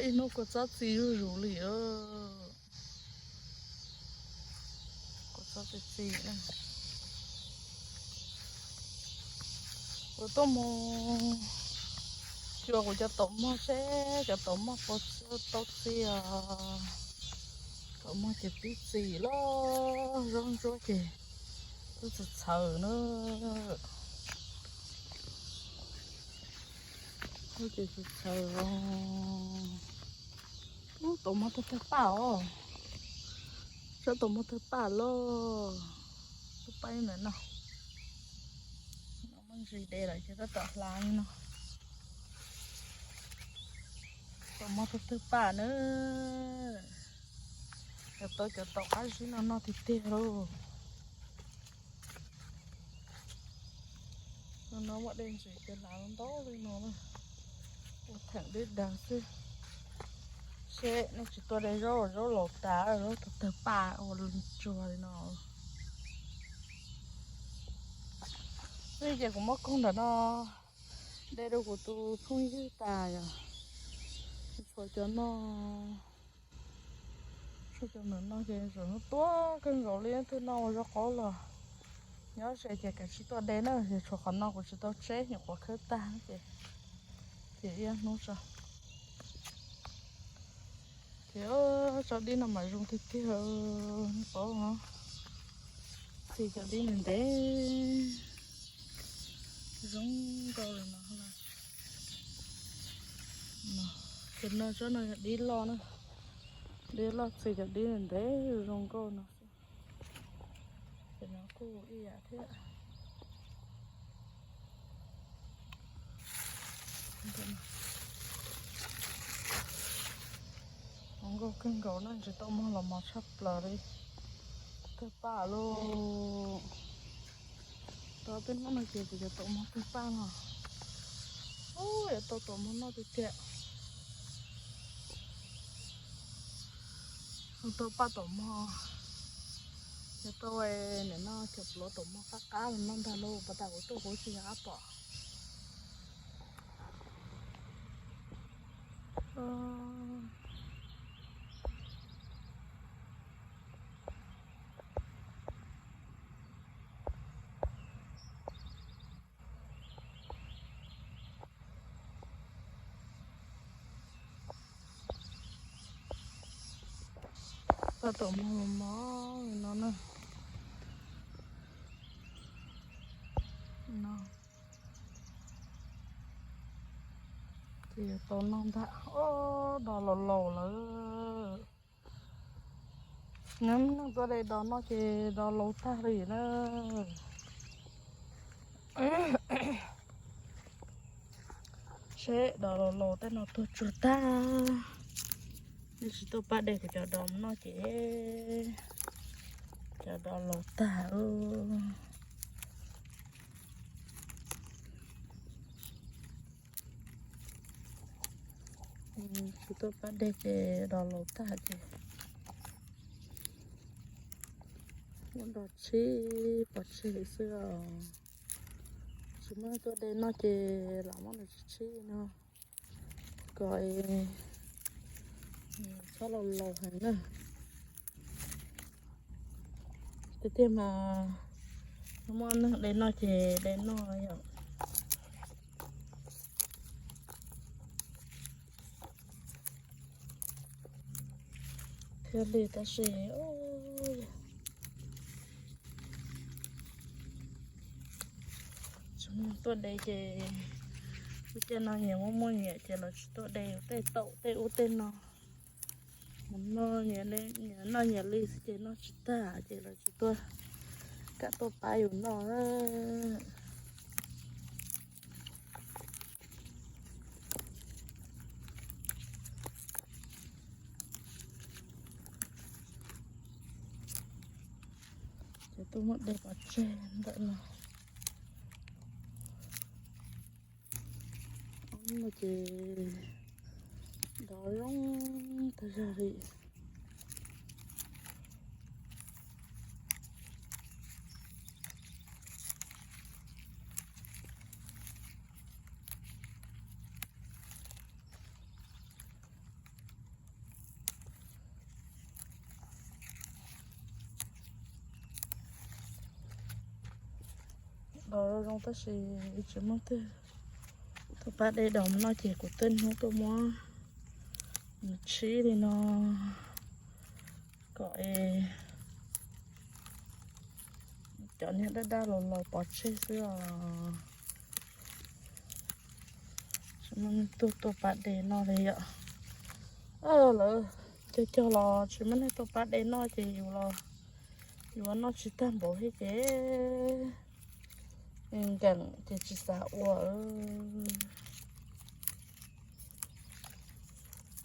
Ib hnub kua txob txi zuj zus li. Kua txob txi txi na. Kuv tuaj mus xyuas kuv cov taum mog seb cov taum mog puas tau txi os. Taum mog ces pib txi loj, zaub ntsuab ces twb txawv txhawv na. Zaub ces txawv txhawv. Ub, taum mog tawg tawg paj os. Tsob taum mog tawg paj loj. Tawg paj ib ntawm no. No muaj ntsis de lawm ces tab tom hlav li no. Taum mog tawg tawg paj na. Cov tau cov taum qab zib no noj tiag tiag lauj. No no muaj dej ntsis ces hlav ntau li no na. Ua theem deb dag xwb. Seb nej tsis tuaj de zaub, zaub laus tas, zaub tawg tawg paj ua tsuag li no. Ib ces kuv muab koog ntawm no de rau kuv tus phooj ywg tas yom. Tshuav cov no, tshuav cov ntawm no ces zaum no tuaj kawg nkaus li, twg noj ua zaub qaub los nyob ze ces kav tsij tuaj de na. Yog tshuav qhov no kuv tsis tau tseb, nyuam qhuav khawb tag ces, ces ib hnub tso. Ces tso dib no mas zoo tiag tiag, paub. Txi cov dib ntev ntev, zoo nkauj li no. Ces no tsob no yog dib loj na, dib loj txi cov dib ntev ntev zoo nkauj no xwb. Ces no kuj ib yam thiab. Zoo nkauj kawg nkaus na, ntsis taum mog los mos tshaj plaws li. Tawg paj lauj. Tau peb hnub no ces kuv cov taum mog tawg paj no. Ub, yuav tau taum mog noj tiag tiag. Tau paj taum mog. Yog tau nim no cov pluav taum mog qab qab no ntag lauj, pas tas kuv tuaj kuv tsis nco qab pom. Paj taum mog mos mos no na. No ces yuav tau noj ntag. Ob, dos laus laus lawm. Neb neeg tuaj de dos noj ces dos laus tag li na. Seb dos laus laus tej no tuag tsuag tag. Nej tsis tuaj pab de kuv cov dos noj ces cov dos laus tag. Tsis tuaj pab de ces dos laus tag ces muab dos tshib pov tseg xwb os. Tsis muab tuaj de noj ces lam muab nws tshib tshib no kom txhob laus laus heev na. Tiag tiag mas muaj neeg de noj ces de noj yom. Thiaj li tab sis tsis muaj tuaj de ces ua cas no nyias muaj muaj nyias ces lawv tsis tuaj de tej taum tej ub tej no. Noj nyias li xwb ces noj tsis tag ces lawv tsis tuaj kam tuaj pab yus noj. Ces tuaj muab de pov tseg ntawm no. Ob no ces dov zoo tag zog li. Los zoo tab sis tsis muaj twg tuaj pab de daus no ces kuv tej hnub tuaj muab nws tshib li no kom es cov niag daj daj los laus pov tseg xwb os. Tsis muaj neeg tuaj tuaj pab de noj li yom. Lawv cog cog los tsis muaj neeg tuaj pab de noj ces yus los yuav noj tsis tag npaum thiab ces nkees ces tsis xav ua.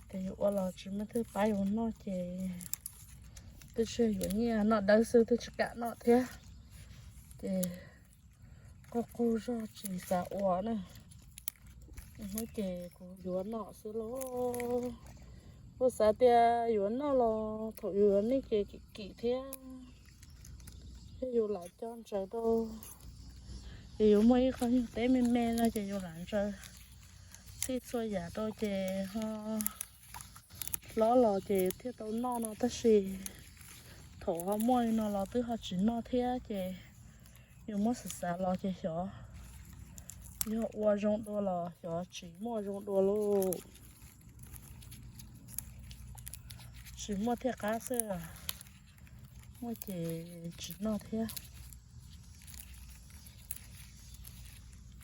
Ces yus ua los tsis muaj twg pab yus noj ces twb tsis yog yuav nyiaj, noj dawb xwb twb tsis kam noj thiab. Ces quaj qug zog tsis xav ua na. Hnub ces kuv yuav noj xwb lauj. Kuv xav tias yuav noj los thaum yus yuav nej ces kim kim thiab, thiab yus lam coj ntsaws rau, ces yus muaj ib qho nyuag teb me me no ces yus lam ntsaws txhij txhua yam rau ces ho hlob los ces thiaj tau noj no tab sis thaum ho muaj li no los twb ho tsis noj thiab ces yus muab xav xav los ces xyov yog ua zoo dua los xyov tsis muaj zoo dua lauj. Tsis muaj thiaj qab xwb, muaj ces tsis noj thiab.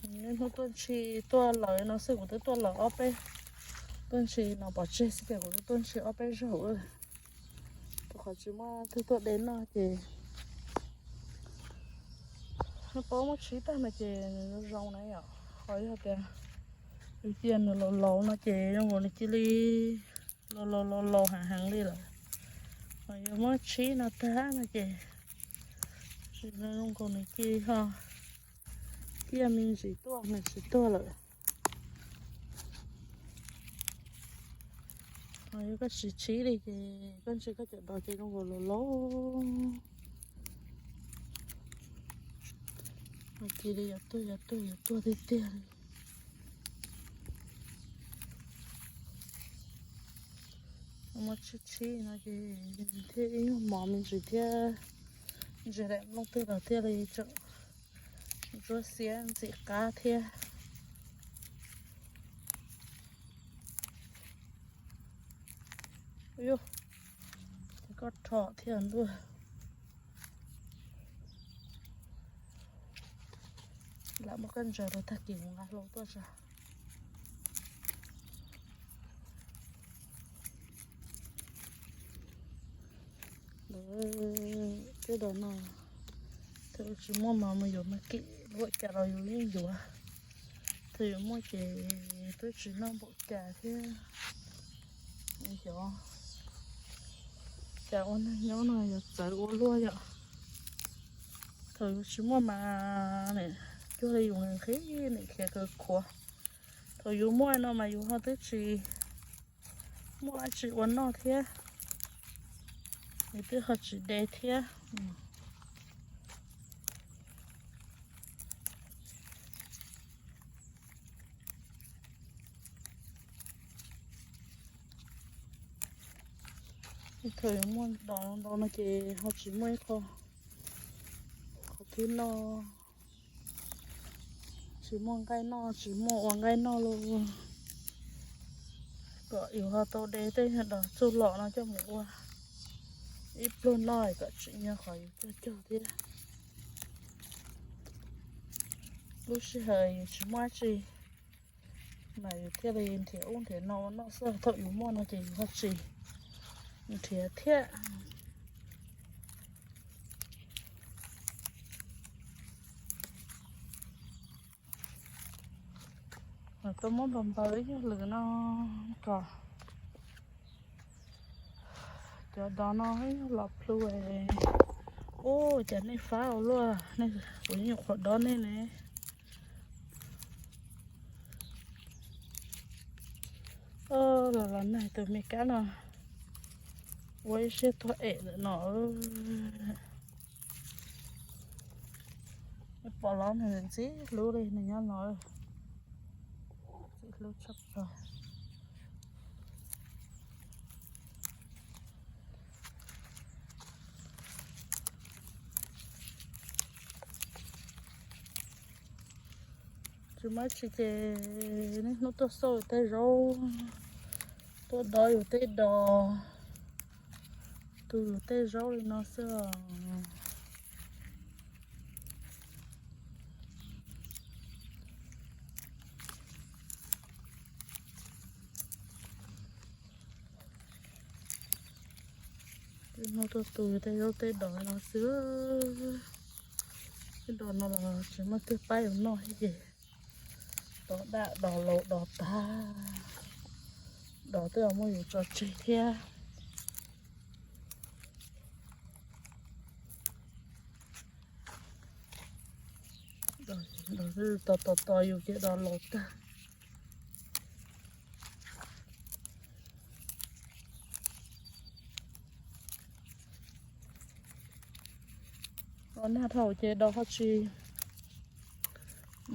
Niaj hnub tuaj ntshis tuaj lawm no xwb kuv twb tuaj lawm ob peb, tuaj ntshis no pov tseg xwb ces kuv twb tuaj ntshis ob peb zaug. Rau qhov tsis muaj twg tuaj de noj ces nws paub muab tshib tag no ces nws zoo na yom. Qhov yog tias yus cia nws laus laus no ces zoo nkaus nws cia li laus laus laus laus heev heev li lawm. Ho yog muab tshib no tag no ces tsis zoo nkaus nws cia li ho ciaj me ntsis tuaj nws tsis tuag lawm. Ho yog koj tsis tshib li ces koj ntsia koj cov dos ces zoo nkaus laus laus, cia li yuav tuag yuav tuag yuav tuag tiag tiag li. Muab tshib tshib no ces thiaj ib nyuag mos me ntsis thiab, ntsis daim nplooj twg los thiaj li tseem ntsuab xiab ntxim qab thiab. Ua, ces koj rho thiab ntuj. Lam muab koj ntsaws rau tag kis mus nqa hlau tuaj tso. Tej dos no, thaum tsis muaj mas mus yuav mas kim npaum cas los yus yeej yuav. Thaum yus muaj ces twb tsis noj npaum cas thiab. Xyov cas ua neeg nyob no yuav txawv ua luaj yom. Thaum yus tsis muaj mas nim cuag li yus nqhis nim khiav kawg khuav. Thaum yus muaj no mas yus ho twb tsis muaj dab tsi ua noj thiab, yus twb ho tsis de thiab. Thaum yus muaj dos ntau no ces ho tsis muaj ib qho, qhov twg noj, tsis muaj nqaij noj tsis muaj ua nqaij noj los kom yus ho tau de tej nyuag dos txuj lom no coj mus ua ib pluag noj kom tsim nyog qhov yus cog cog thiab. Lub sij hawm yus tsis muaj dab tsi mas yus thiaj li nrhiav ub nrhiav no ua noj xwb, thaum yus muaj no ces yus ho tsis nrhiav thiab. Mas tuaj muab npau npawg ib nyuag lwm no kom cov dos no ib nyuag los plhu. Ub, cas nej fab ua luaj, kuv nyuam qhuav dob nej ne. Los los nag tus me kab no ua ib siab tuag em ntawm no. Pom los nws ntxim hlub li nws nyob no, ntxim hlub tshaj plaws. Tus Mab Tsis ces niaj hnub tuaj xauj yus tej zaub, tuaj dov yus tej dos, tu yus tej zaub li no xwb os. Niaj hnub tuaj tu yus tej zaub tej dos li no xwb. Tej dos no los tsis muaj twg pab yus noj thiab ces dos daj dos laus dos tag, dos twb muab yus tso tseg thiab. Dos tos tos tos yus ces dos laus tag. Los nag dhau ces dos ho tsis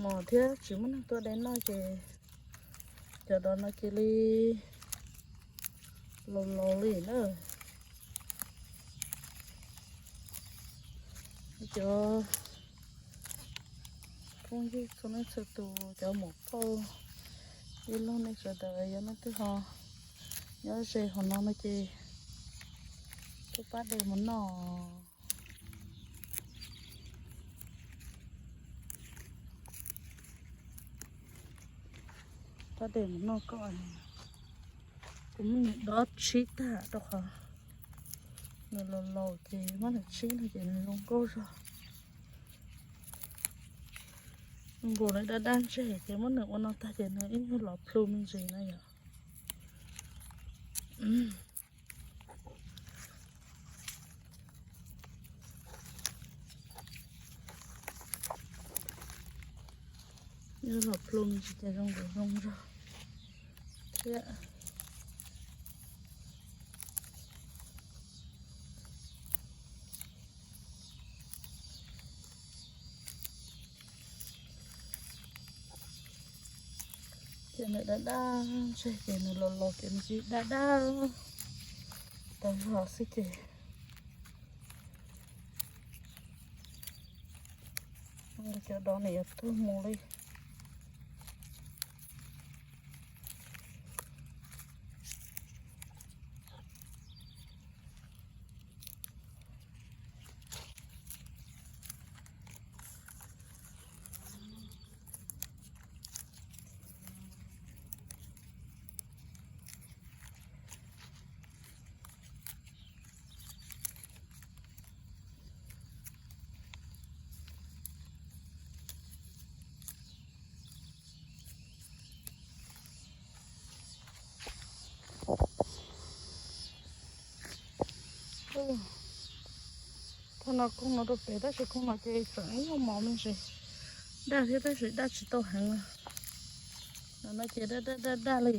mos thiab tsis muaj neeg tuaj de noj ces cov dos no cia li laus laus li na. Cov phooj ywg txhua leej txhua tus, cov muam phauj, ib leeg nej sawv daws yog leej twg ho nyob ze hauv no no ces tuaj pab de mus noj. Pab de mus noj koj. Kuv muab nws dob tsib tag rau qhov nws laus laus ces muab nws tsib no ces nws zoo nkauj zog. Nkaus nws daj daj ntseg ces muab nws ua no tag ces nws ib nyuag los plhu me ntsis na yom. Yog los plhu me ntsis ces zoo nkauj zoo zog thiab. Ces nws daj daj ntseg ces nws laus laus ces nws tsis daj daj tas zog xwb ces cov dos nws yuav tuag mus li. Thaum no koog no rau pem tab sis koog no ces tseem ib nyuag mos me ntsis, daj thiab tab sis daj tsis tau heev. No no ces daj daj daj daj li.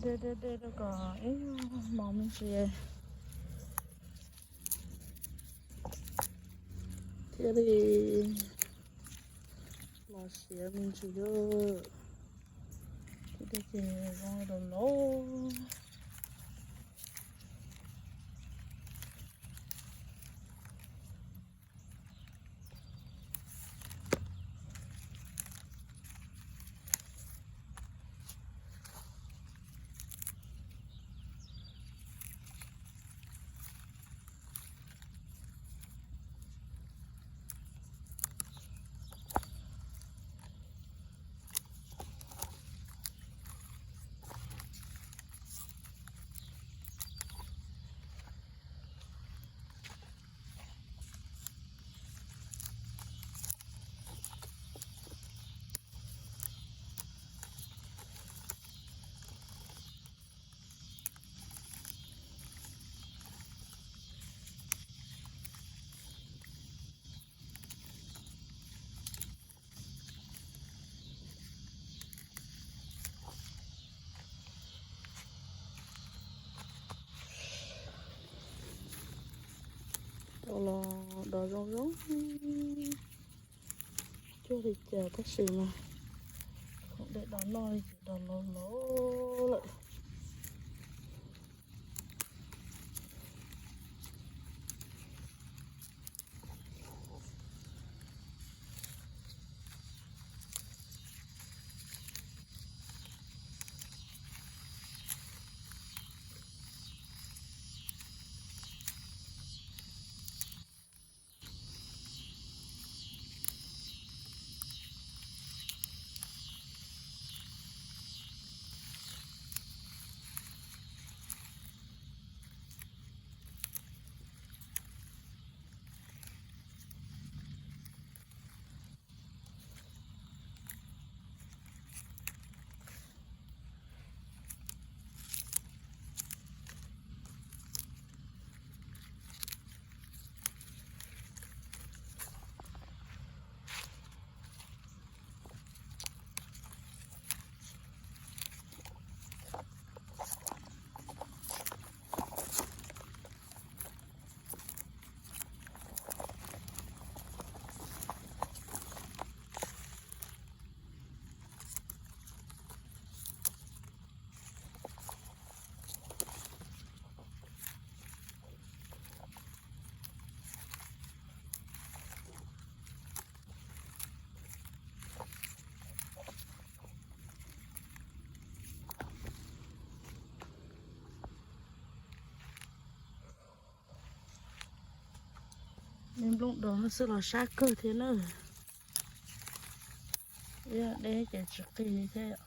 De de de rau kom ib mos me ntsis thiaj li los siav me ntsis. Ces de ces zoo los los. Los los dos zoo zoo cuag li cas tab sis mas khoom dej dos noj li ces dos laus laus lawm. Me nplooj dos no xwb los sab kawg thiab na. Ib yam deb ces tsis qig thiab yom.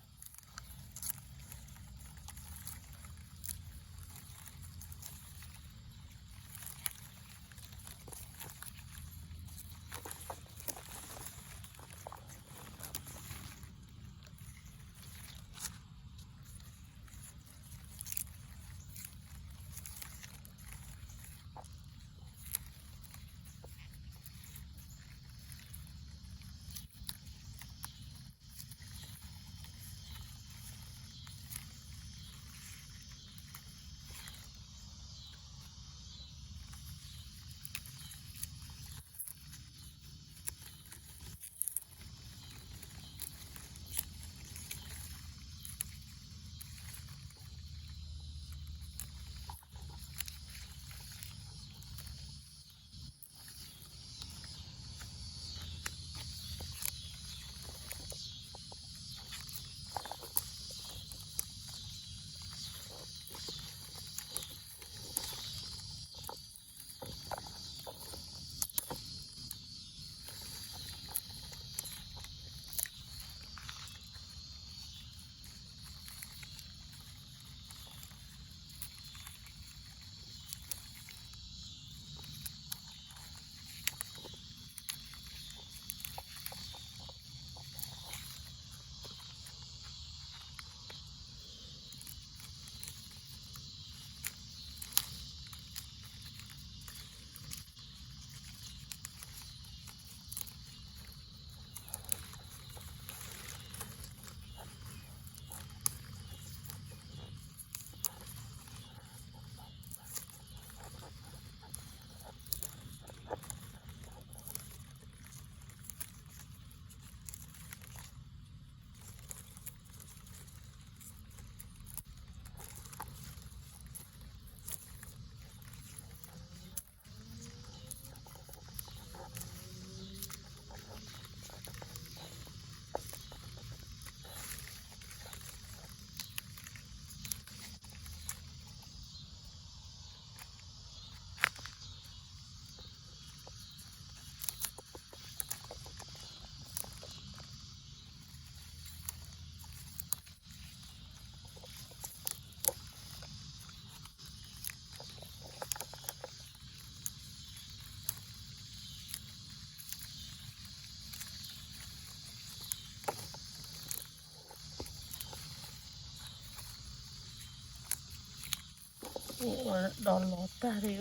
Ua dos los tag li.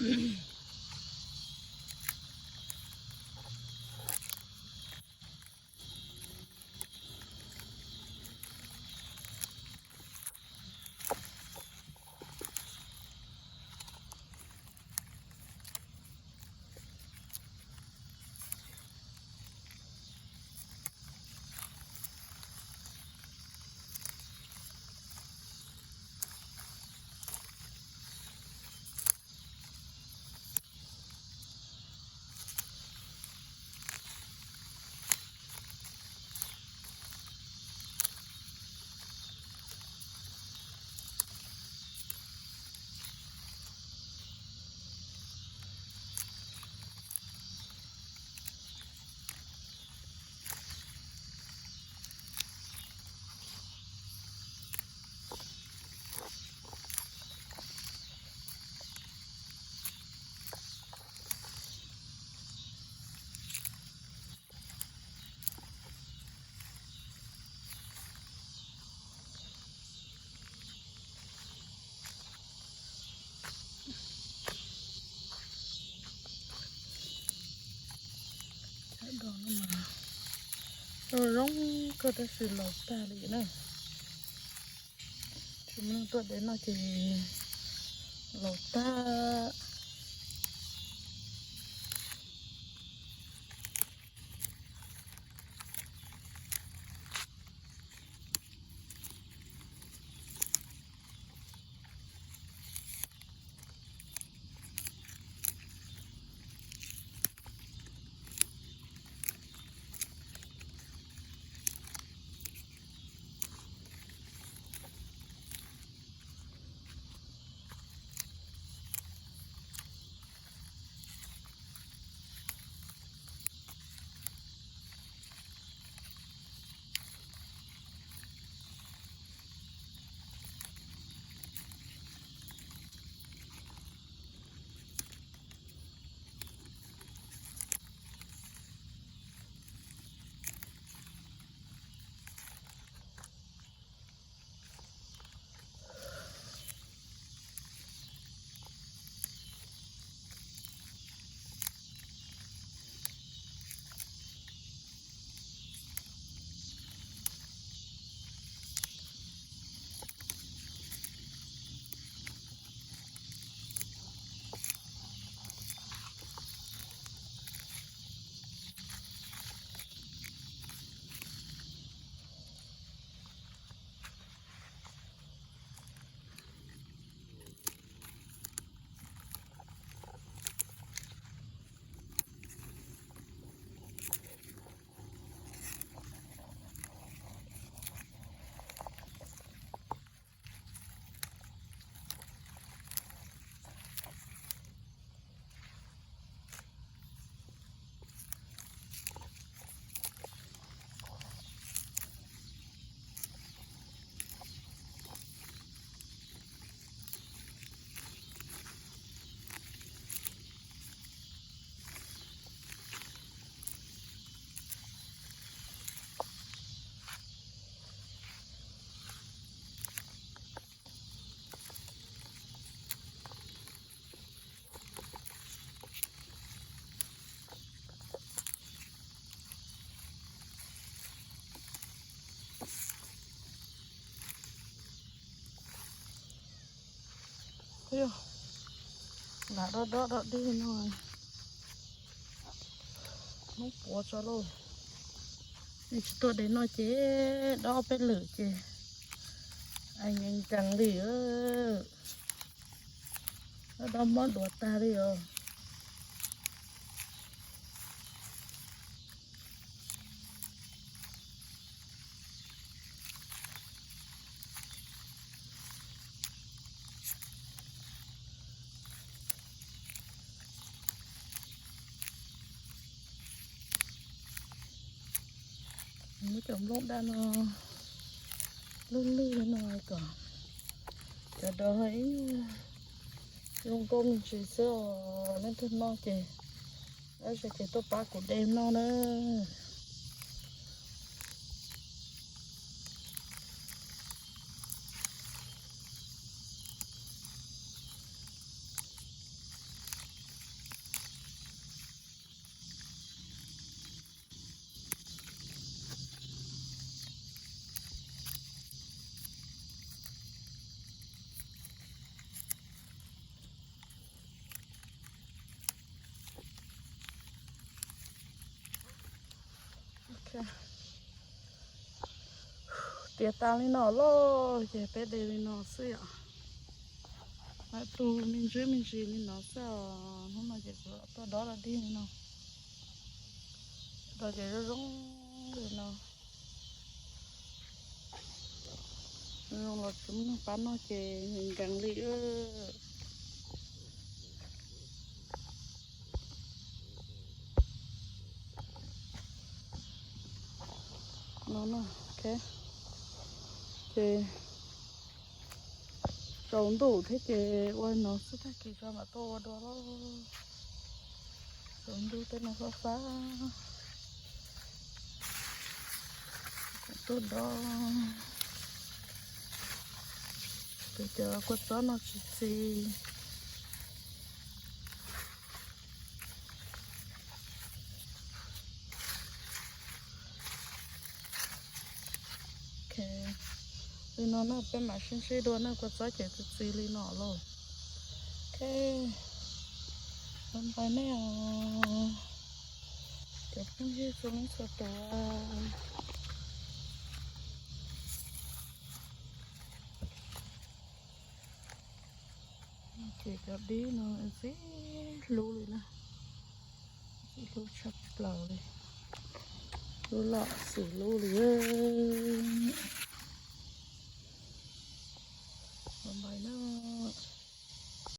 Zoo zoo kawg tab sis laus tag li na. Tsis muaj neeg tuaj de noj ces laus tag. Lam dob dob dob dig no, hnub puav tso lauj. Tsis tuaj de noj ces dob peb lwm ces ncees ncees li, dob mob duav tag li os. Muab cov nplooj daj no lwj lwj no kom cov dov ib zoo nkauj me ntsis xwb os. Leej twg noj ces, tab sis ces tuaj pab kuv de noj na. Tiav tas li no lawm ces peb de li no xwb yom. Lam tu me ntsis me ntsis li no xwb os. Hnub no ces kuv tuaj dob los dig li no. Los ces zoo zoo li no. Zoo los tsis muaj neeg pab noj ces nkees li. No, ok. Ces tsaus ntuj thiab ces ua no xwb, tag kis tso mam tuaj ua dua lauj. Tsaus ntuj tej no fab fab, kuv tuaj dob. Ces cov kua txob no tsis txi. Ok, li no na peb mam sib ntsib dua na, kua txob ces txi txi li no lauj. Ok, bye bye nej os, cov phooj ywg txhua leej txhua tus. Ces cov dib no ntxim hlub li na, ntxim hlub tshaj plaws li, hlub loj xim hlub li. Bye bye na.